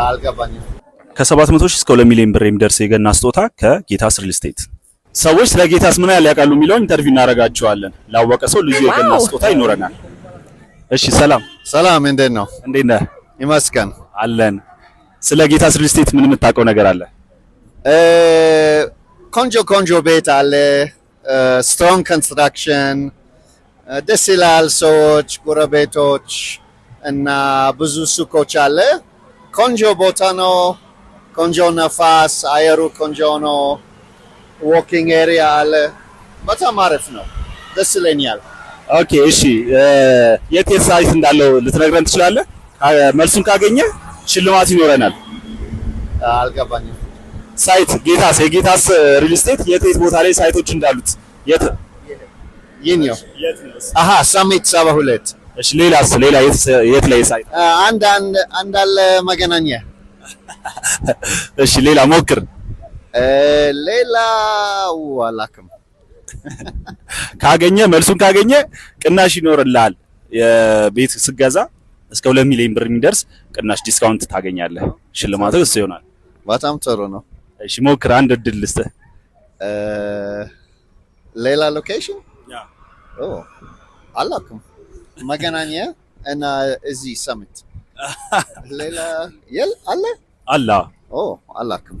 አልገባኝም። ከ700 ሺህ እስከ 2 ሚሊዮን ብር የሚደርስ የገና ስጦታ ከጌታስ ሪል ስቴት። ሰዎች ስለ ጌታስ ምን ያህል ያውቃሉ የሚለውን interview እናደርጋቸዋለን። ላወቀ ሰው ልዩ የገና ስጦታ ይኖረናል። እሺ፣ ሰላም። ሰላም፣ እንዴት ነው? እንዴት ነህ? ይመስገን። አለን። ስለ ጌታስ ሪል ስቴት ምን የምታውቀው ነገር አለ? ቆንጆ ቆንጆ ቤት አለ። Strong construction፣ ደስ ይላል። ሰዎች፣ ጎረቤቶች እና ብዙ ሱቆች አለ። ቆንጆ ቦታ ነው። ቆንጆ ነፋስ፣ አየሩ ቆንጆ ነው። Walking area አለ። በጣም አሪፍ ነው። ደስ ይለኛል። Okay፣ እሺ፣ የት የት site እንዳለው ልትነግረን ትችላለህ? መልሱን ካገኘ ሽልማት ይኖረናል። አልገባኝም። Site የጌታስ ሪል ስቴት የት የት ቦታ ላይ site ኦች እንዳሉት፣ የት? ይህኛው፣ አሃ፣ ሰሚት 72። እሺ፣ ሌላስ? ሌላ የት የት ላይ site? አንድ አለ መገናኛ። እሺ፣ ሌላ ሞክር። ሌላ አላውቅም። ካገኘ፣ መልሱን ካገኘ ቅናሽ ይኖርልሃል። የቤት ስገዛ እስከ 2 ሚሊዮን ብር የሚደርስ ቅናሽ፣ discount ታገኛለህ። ሽልማቱ እሱ ይሆናል። በጣም ጥሩ ነው። እሺ፣ ሞክር። አንድ እድል ልስጥህ። ሌላ location አላውቅም። መገናኛ እና እዚህ ሰሚት፣ ሌላ አለ? አላ። ኦ፣ አላውቅም።